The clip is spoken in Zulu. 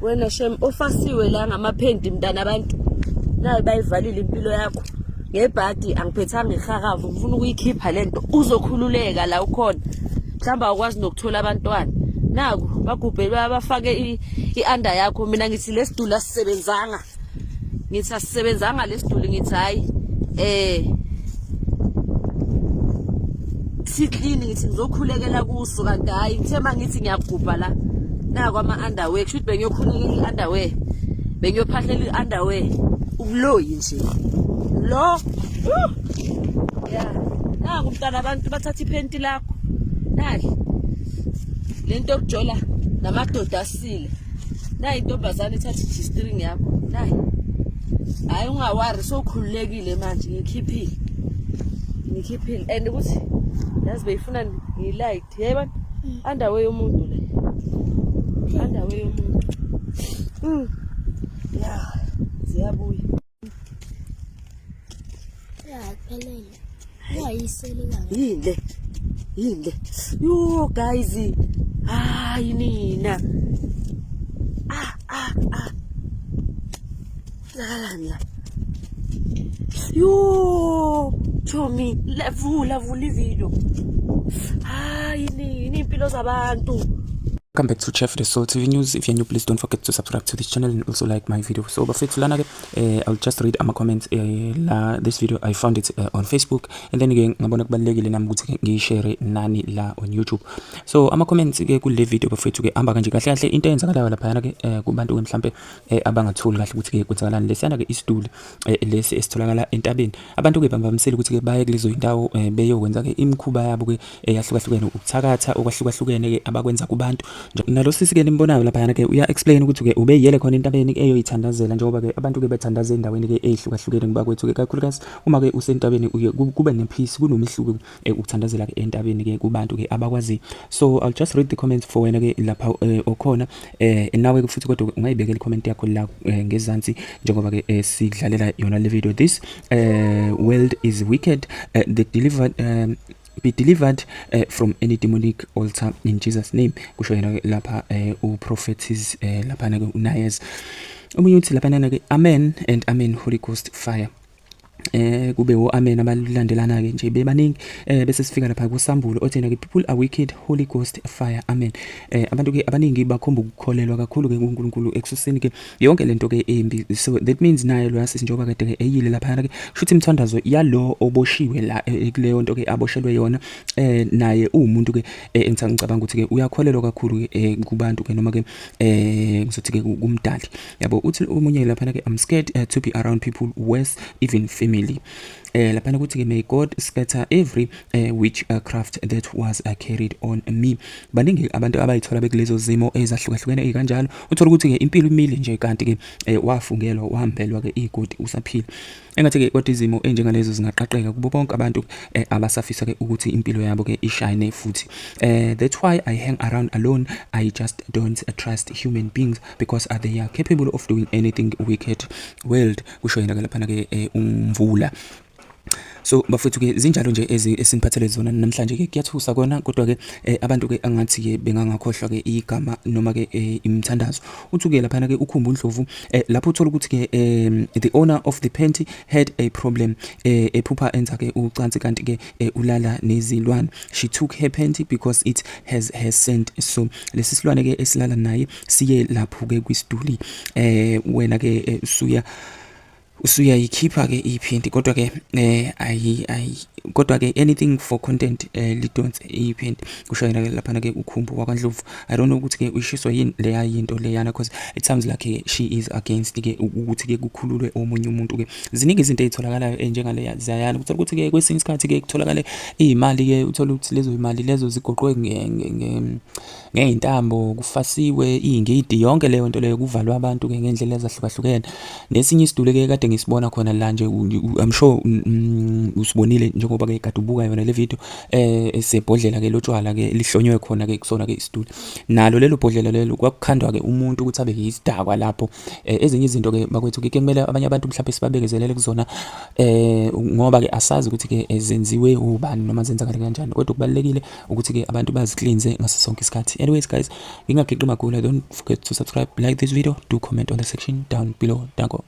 Wena shem ofasiwe la ngamaphenti mntana abantu. Nayi bayivalile impilo yakho. Ngebhadi angiphethanga ihakavu ngifuna ukuyikhipha lento. Uzokhululeka la ukhona. Mhlawumbe awukwazi nokuthola abantwana. Naku bagubhelwe abafake i-under yakho mina ngithi lesidula asisebenzanga. Ngithi asisebenzanga lesiduli ngithi hayi eh siklini ngithi ngizokhulekela kuso kanti hayi ngithe uma ngithi ngiyagubha la naku ama-underwear kusho ukuthi bengiyokhulekela i-underwear bengiyophahlela i-underwear ubuloyi nje lo ya naku mntana abantu bathatha iphenti lakho nayi le nto yokujola namadoda asile nayi intombazane ithatha i-g-string yakho nayi hhayi ungawari sowukhululekile manje ngikhiphile ngikhiphile and ukuthi yazi beyifuna ngiyilayidi yayibona andawe yomuntu le andawe yomuntu ya ziyabuya. Ya kuphelele. Wayisele kangaka. Yini le? Yini le? Yo guys. Hayi nina. Ah ah ah. Lakalani la? Yo, Tommy, vula vula ivideo. Hayi nini impilo zabantu. Welcome back to Chef the Soul TV News. If you're new, please don't forget to subscribe to this channel and also like my video. So, bafethu lana ke I'll just read ama comments la this video I found it on Facebook and then ke ngabona kubalulekile nami ukuthi ngiyishare nani la on YouTube. So, ama comments ke kule video bafethu ke hamba kanje kahle kahle into eyenzakalayo lapha ke kubantu ke mhlambe abangatholi kahle ukuthi ke kwenzakalani lesiyana ke isiduli lesi esitholakala entabeni. Abantu ke bavamisile ukuthi ke baye kulezo indawo beyokwenza ke imikhuba yabo ke eyahlukahlukene ukuthakatha okwahlukahlukene ke abakwenza kubantu nalo sisi ke nimbonayo laphayana ke uya explain ukuthi ke ubeyiyele khona entabeni eyoyithandazela njengoba ke abantu ke bethandaza endaweni ke eyihlukahlukene kuba kwethu ke kakhulukazi uma ke usentabeni uye kube nepeace kunomehluko ukuthandazela ke entabeni ke kubantu ke abakwazi. So I'll just read the comments for wena ke lapha okhona nawe futhi kodwa ungayibekela i-comment yakho la ngezansi njengoba ke sidlalela yona le video. This world is wicked, the delivered be delivered from any demonic altar in Jesus name, kusho yena lapha uProphetess lapha ke uNayes. Omunye uthi lapha ke amen and amen, Holy Ghost fire. Kube wo amen abalandelana ke nje bebaningi. Bese sifika lapha kusambulo othena ke people are wicked, Holy Ghost fire, amen. Abantu ke abaningi bakhomba ukukholelwa kakhulu ke kuNkulunkulu ekususeni ke yonke lento ke embi. So that means naye lo yasisi njengoba kade ke eyile lapha ke kushuthi imithandazo yalo oboshiwe la kuleyo nto ke aboshelwe yona naye uwumuntu ke engicabanga ukuthi ke uyakholelwa kakhulu ke kubantu ke noma ke ngizothi ke kumdali yabo. Uthi omunye lapha ke I'm scared to be around people, worse even family. Laphana kuthi ke may God scatter every witchcraft that was carried on me. Baningi abantu abayithola bekulezo zimo ezahlukahlukene ezikanjalo, uthola ukuthi ke impilo imile nje kanti ke wafungelwa wahambelwa ke igodi usaphila. Engathi ke kodwa izimo enjengalezo zingaqaqeka kubo bonke abantu abasafisa ke ukuthi impilo yabo ke ishine futhi. That's why I hang around alone. I just don't trust human beings because they are capable of doing anything wicked world, kusho yena ke laphana ke uMvula. So bafethu ke zinjalo nje esiniphathele zona namhlanje ke kuyathusa kona kodwa ke abantu ke angathi ke bengangakhohlwa ke igama noma ke imithandazo. Uthi ke laphana ke ukhumbu Ndlovu lapho uthola ukuthi ke the owner of the panty had a problem, ephupha enza ke ucansi kanti ke ulala nezilwane. She took her panty because it has her scent. So lesi silwane ke esilala naye siye lapho ke kwisiduli, wena ke usuya usuyayikhipha ke iphenti kodwa ke ayi ayi kodwa ke anything for content, lidonse iphenti, kusho yena ke laphana ke ukhumbu wakwaNdlovu. I don't know ukuthi ke uyishiswa yini leya yinto leyana because it sounds like she is against ke ukuthi ke kukhululwe omunye umuntu ke. Ziningi izinto ezitholakalayo enjengaleya ziyayana uthola ukuthi ke kwesinye isikhathi ke kutholakale izimali ke uthola ukuthi lezo imali lezo zigoqwe ngey'ntambo kufasiwe iy'ngidi yonke leyo nto leyo kuvalwa abantu ke ngendlela ezahlukahlukene. Nesinye isiduli ke kade kade ngisibona khona la nje, I'm sure usibonile njengoba ke kade ubuka yona le video, esebhodlela ke lotshwala ke lihlonywe khona ke kusona ke isitulo. Nalo lelo bhodlela lelo kwakukhandwa ke umuntu ukuthi abe yisidakwa lapho. Ezinye izinto ke bakwethu ke kumele abanye abantu mhlawumbe sibabekezelele kuzona, ngoba ke asazi ukuthi ke zenziwe ubani noma zenzakale kanjani, kodwa kubalulekile ukuthi ke abantu baziklinze ngaso sonke isikhathi. Anyways guys, ngingagiqi magula, don't forget to subscribe, like this video, do comment on the section down below. Danko.